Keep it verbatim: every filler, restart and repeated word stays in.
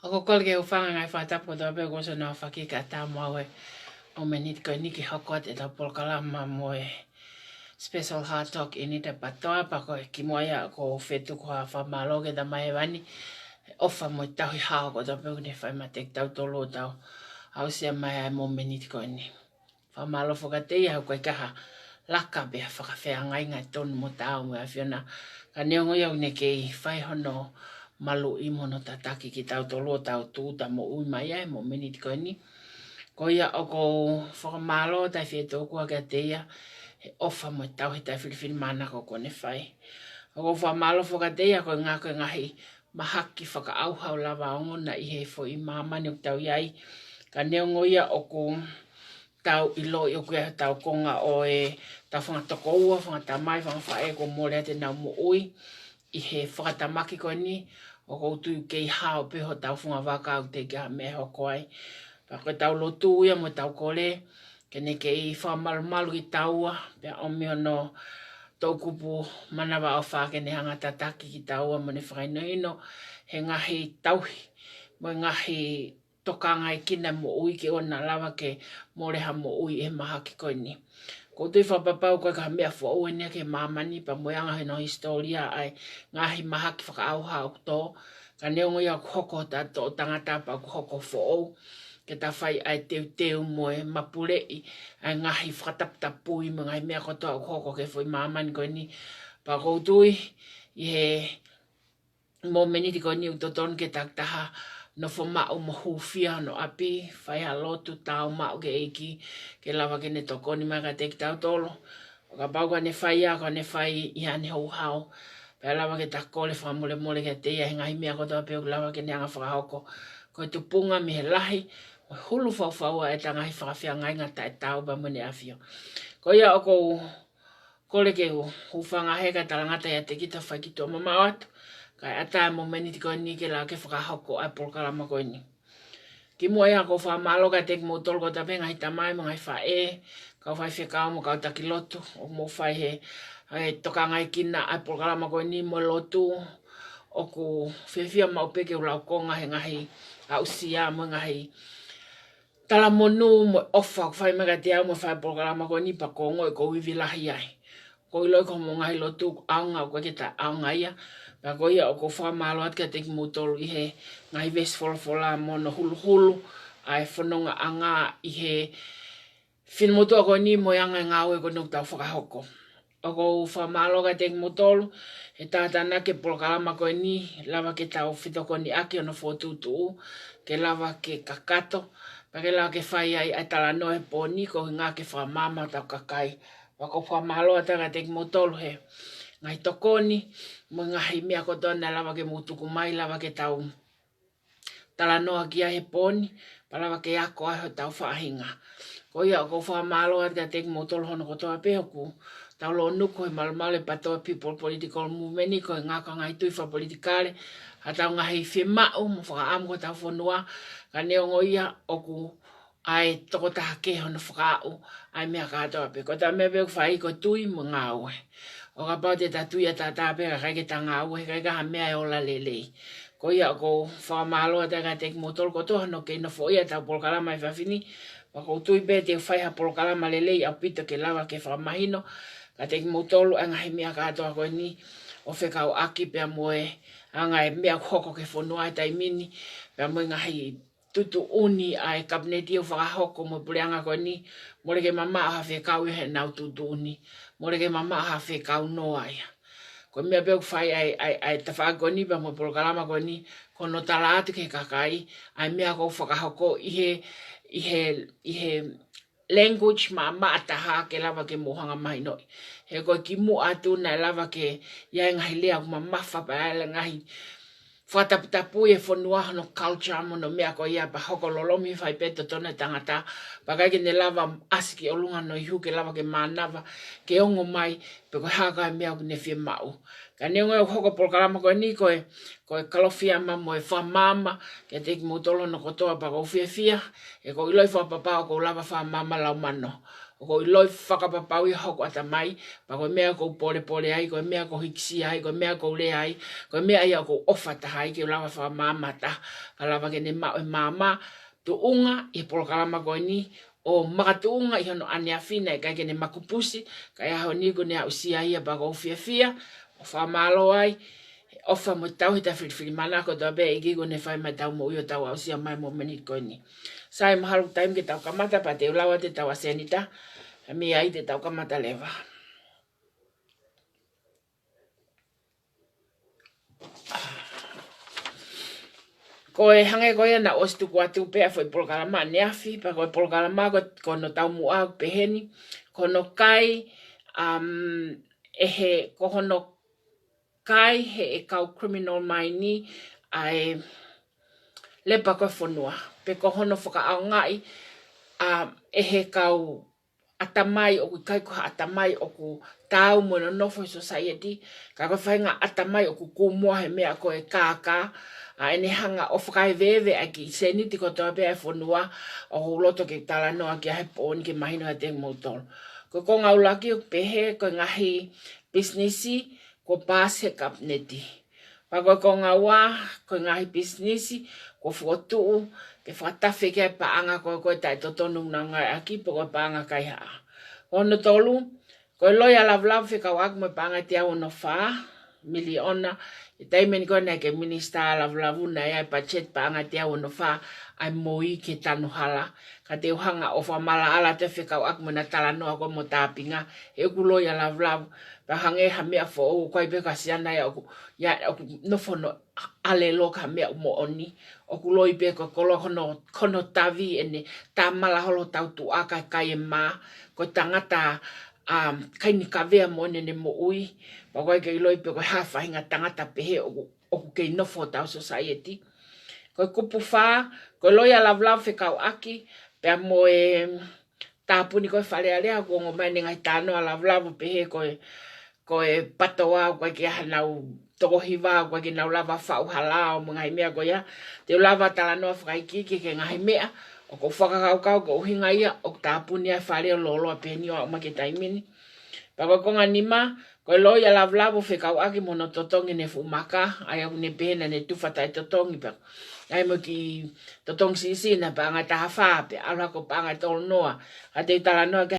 ʻOku ou kole ke u hūfanga he ngaahi fakatapu kotoa pē kuo ʻosi hono aofaki kae ʻatā mo au he momeniti ko eni ke hoko atu ʻetau polokalama mo e special Hard Talk ʻi he ʻapiako, pea ko e kimuʻa ia ʻoku ou fie tuku ha fakamālō ki he Tamai Hēvani he ʻofa mo e tauhi hao kotoa pē ʻoku ne fai maʻa kitautolu ʻo tau aʻusia mai ʻa e momeniti ko eni. Fakamālō foki kiate ia he ʻoku ʻikai ke ha laka pe ha fakafeangai ʻa e tonu mo taau mo e ʻAfiona. Ka neongo ia ʻoku ne kei fai hono maluʻi mo hono tataki kitautolu ʻo tau tūʻuta moʻui mai ʻi he momeniti ko eni. Ko ia ʻoku ou fakamālō taʻe fietōkua kiate ia he ʻofa mo e tauhi taʻefilifilimānako kuo ne fai. ʻOku ou fakamālō foki kiate ia koeʻuhi ko e ngaahi mahaki fakaʻauha ʻoku lava ʻo ongona ʻi he foʻi māmani ʻoku tau ʻi ai. Ka neongo ia ʻoku tau ʻiloʻi ʻoku ʻi ai hotau konga ʻo ʻetau fanga tokoua, fanga tamai, fanga faʻē kuo mole atu ʻenau moʻui ʻi he fakatamaki ko eni, ʻoku ou tui ʻoku kei hao pē hotau funga vaka ʻoku teʻeki ai ha meʻa ʻe hoko ai. Pea ko ʻetau lotu ia mo ʻetau kole ke ne kei fakamalumalu kitaua, pea ʻomi hono toʻukupu manavaʻofa ke ne hanga ʻo tataki kitaua mo ne fakahinohino he ngaahi tauhi mo e ngaahi tokangaekina moʻui ke ʻoua naʻa lava ke mole ha moʻui ʻi he mahaki ko eni. ʻOku ou tui fakapapau ʻoku ʻikai ko ha meʻa foʻou eni ia ki he māmani pea mo e anga hono hisitōlia ʻa e ngaahi mahaki fakaʻauha ʻoku tō. Ka neongo ia ʻoku hoko hota toʻo tangata pea ʻoku hoko foʻou ke ta fai ʻa e teuteu mo e mapuleʻi ʻa e ngaahi fakataputapui mo e ngaahi meʻa kotoa ʻoku hoko ki he foʻi māmani ko eni. Pea ʻoku ou tui ʻi he momeniti ko eni ʻoku totonu ke takitaha nofo maʻu mo hūfia hono ʻapi, fai ha lotu, taau maʻu ki he ʻEiki ke lava ke ne tokoni mai kiate kitautolu. ʻO kapau ko ʻene fai ia, ko ʻene fai ʻi haʻane houhau, pea lava ke ta kole fakamolemole kiate ia he ngaahi meʻa kotoa pē ʻoku lava ke ne hanga ʻo fakahoko. Ko e tupunga mei he lahi mo e hulu faufaua ʻetau ngaahi fakafeangainga taʻetaau pea mo ʻEne ʻAfio. Ko ia ʻoku ou kole ke u hūfanga he kae talangata ʻiate kita fai ki tuʻa mamaʻo atu, kae ʻatā e momeniti ko eni ke lava ke fakahoko ʻa e polokalama ko eni. Kimuʻa ia ʻoku ou fakamālō kiate kimoutolu kotoa pē ngaahi tamai mo e ngaahi faʻē, kau faifekau mo e kau taki lotu ʻoku mou fai he, he tokangaekina ʻa e polokalama ko eni mo e lotu. ʻOku fiefia maʻu pē ke u laukonga he ngaahi aʻusia mo e ngaahi talamonū mo e ʻofa ʻoku fai mai kiate au mo e fai polokalama ko eni pea ʻoku ou ongoʻi ʻoku ou ivi lahi ai. ʻOku ou ʻiloʻi ko hoʻomou ngaahi lotu ʻoku ʻaonga, ʻoku ʻikai ke ta ʻaonga ia. Pea ko ia ʻoku ou fakamālō atu kiate kimoutolu ʻi he ngaahi veesi folofola mo hono huluhulu ʻa e fonongaʻanga ʻi he finemotuʻa ko eni mo e anga e ngāue ko eni ʻoku tau fakahoko. ʻOku ou fakamālō kiate kimoutolu he tātānaki e polokalama ko eni, lava ke tau fetokoniʻaki hono fokotuʻutuʻu, ke lava ke kakato, pea ke lava ke fai ai ʻa e talanoa he pō ni koeʻuhi ke fakamaama hotau kakai. Pea ʻoku ou fakamālō atu kiate kimoutolu he ngaahi tokoni mo e ngaahi meʻa kotoa naʻe lava ke mou tuku mai, lava ke tau talanoa ki ai he pō ni, pea lava ke ako ai hotau faʻahinga. Ko ia ʻoku ou fakamālō atu kiate kimoutolu hono kotoa pē ʻoku tau lōnuku he malumalu e PATOA People Political Movement ni koeʻuhi ko e ngaahi tui fakapolitikale, haʻatau ngaahi fiemaʻu mo fakaʻamu ki hotau fonua, ka neongo ia ʻoku ʻa e tokotaha kehe hono fakaaʻu ʻa e meʻa kātoa pē. Ko ʻetau meʻa pē ʻoku fai ko e tui mo e ngāue. ʻO kapau te ta tui ʻataʻatā pē ka ʻikai ke ta ngāue, he ʻikai ke ʻi ai ha meʻa ʻe ola lelei. Ko ia ʻoku ou fakamālō atu kiate kimoutolu kotoa hono kei nofoʻia ʻetau polokalama he efiafi ni. Pea ʻoku ou tui pē te u fai ha polokalama lelei ʻaupito ke lava ke fakamahino kiate kimoutolu ʻa e ngaahi meʻa kātoa ko eni ʻo fekauʻaki pea mo e anga e meʻa ʻoku hoko ki he fonua he taimi ni, pea mo e ngaahi tuʻutuʻuni ʻa e kapineti ʻoku fakahoko mo e puleʻanga ko eni, mole ke mamaʻo ha fekau ia heʻenau tuʻutuʻuni, mole ke mamaʻo ha fekau noa ia. Ko e meʻa pē ʻoku fai ʻa e, ʻa e, ʻa e tafaʻaki ko eni pea mo e polokalama ko eni, ko hono tala atu ki he kakai ʻa e meʻa ʻoku fakahoko ʻi he, ʻi he, ʻi he language maʻamaʻa taha ke lava ke mou hanga ʻo mahinoʻi. He ko e kimuʻa atu naʻe lava ke ʻi ai e ngaahi lea ʻoku mamafa pea ʻi ai e ngaahi fakataputapui e fonua hono culture mo hono meʻa ko ia pea hoko lolomi fai pē totonu e tangata. Pea ʻikai ke ne lava ʻasi ki ʻolunga hono ihu ke lava ke mānava, ke ongo mai pe ko e hā koā e meʻa ʻoku ne fiemaʻu. Ka neongo ia ʻoku hoko e polokalama ko eni ko e, ko e kalofiama mo e fakamaama kiate kimoutolu hono kotoa pea ʻoku ou fiefia, he ʻoku ou ʻiloʻi fakapapau ʻoku ou lava fakamaama laumano. ʻOku ou ʻiloʻi fakapapauʻi hoku ʻatamai, pea ko e meʻa ʻoku ou polepole ai, ko e meʻa ʻoku ou hīkisia ai, ko e meʻa ʻoku ou lea ai, ko e meʻa ia ʻoku ou ʻofa taha ai ke u lava fakamaama taha, kae lava ke ne maʻu e maama, tuʻunga ʻi he polokalama ko eni, ʻo makatuʻunga ʻi hono ʻaneafi naʻe ʻikai ke ne makupusi, ka ʻi he ʻaho ni kuo ne aʻusia ia pea ʻoku ou fiefia, ʻo fakamālō ai, ʻofa mo tau he ta filifilimana kotoa pē ʻEiki kuo ne fai mai tau moʻui ʻo tau aʻusia mai mo meni ko eni. Sai mahalo taimi ke tau kamata pea te u lau atu ʻetau ʻasenita, mei ai te tau kamata leva. Ko e hangē ko ia naʻa ku ʻosi tuku atu pē ʻa e foʻi polokalama ʻaneafi, pea ko e polokalama ko, ko hono taumuʻa ʻoku peheni, ko hono kai, um, ʻe he, ko hono kai ʻe he kau criminal mai ni ʻa e lepa ko e fonua, pe ko hono fakaʻaongaʻi, um, ʻe he kau ʻatamai ʻoku ʻikai ko ha ʻatamai ʻoku taau mo e nonofo he society, ka ko e faʻahinga ʻatamai ʻoku kū muʻa he meʻa ko e kākā, ʻa ʻene hanga ʻo fakaeveeve ʻaki e sēniti kotoa pē ʻa e fonua, ʻoku ou loto ke talanoa ki ai he pō ni ke mahino kiate kimoutolu. Ko e konga ʻuluaki ʻoku pehē ko e ngaahi pisinisi kuo paasi he kapineti. Pea ko e konga ua, ko e ngaahi pisinisi kuo fokotuʻu ke fakatafe ki ai e paʻanga ko ē ʻoku taʻetotonu ʻoku nau ngāueʻaki pe ko e paʻanga kaihaʻa. Ko hono tolu, ko e loia Lavulavu fekauʻaki mo e paʻanga ʻe teau ono fā miliona, ʻi he taimi ni ko ē naʻe kei minisitā Lavulavu naʻe ʻi ai e budget paʻanga ʻe teau ono fā ʻa e moʻui ke tanu hala. Ka te u hanga ʻo fakamaʻalaʻala atu e fekauʻaki mo ʻena talanoa ko ē mo Tāpinga, he ʻoku loia Lavulavu, pea hangē ha meʻa foʻou ʻoku ʻikai pē ko ha siana ia ʻoku, ia ʻoku nofo hono ʻalelo ka ha meʻa ʻoku moʻoni. ʻOku loi pē ko e koloa ko hono, ko hono tavi ʻene tāmala holo tautuʻa kae kai e mā, ko e tangata, um, kai ni kavea moʻoni ʻene moʻui, pea ʻoku ʻikai ke u ʻiloʻi pe ko e hā e faʻahinga tangata pehē ʻoku, ʻoku kei nofo hotau society. Ko e kupu fā, ko e loia Lavulavu fekauʻaki pea mo e tāpuni ko ē Fale Alea, kuo ongo mai ʻene ngaahi talanoa Lavulavu pehē ko e, ko e PATOA, ʻoku ʻikai ke ʻi ai hanau toko hiva, ʻoku ʻikai ke nau lava faʻu hala ʻo mo e ngaahi meʻa ko ia. Te u lava talanoa fakaikiiki ki he ngaahi meʻa ʻoku ou fakakaukau ko e ʻuhinga ia ʻoku tāpuni ai e fale ʻo lōloa pē eni ʻo aʻu mai ki he taimi ni. Pea ko e konga nima, ko e loia Lavulavu fekauʻaki mo hono totongi ʻene fuʻu maka, ʻa ia ʻoku ne pehē naʻa ne tufa taʻetotongi pea ʻai mo e kiʻi totongi siʻisiʻi ʻi he paʻanga ʻe taha fā pea ʻalu hake ki he paʻanga ʻe tolu noa. Ka te u talanoa ki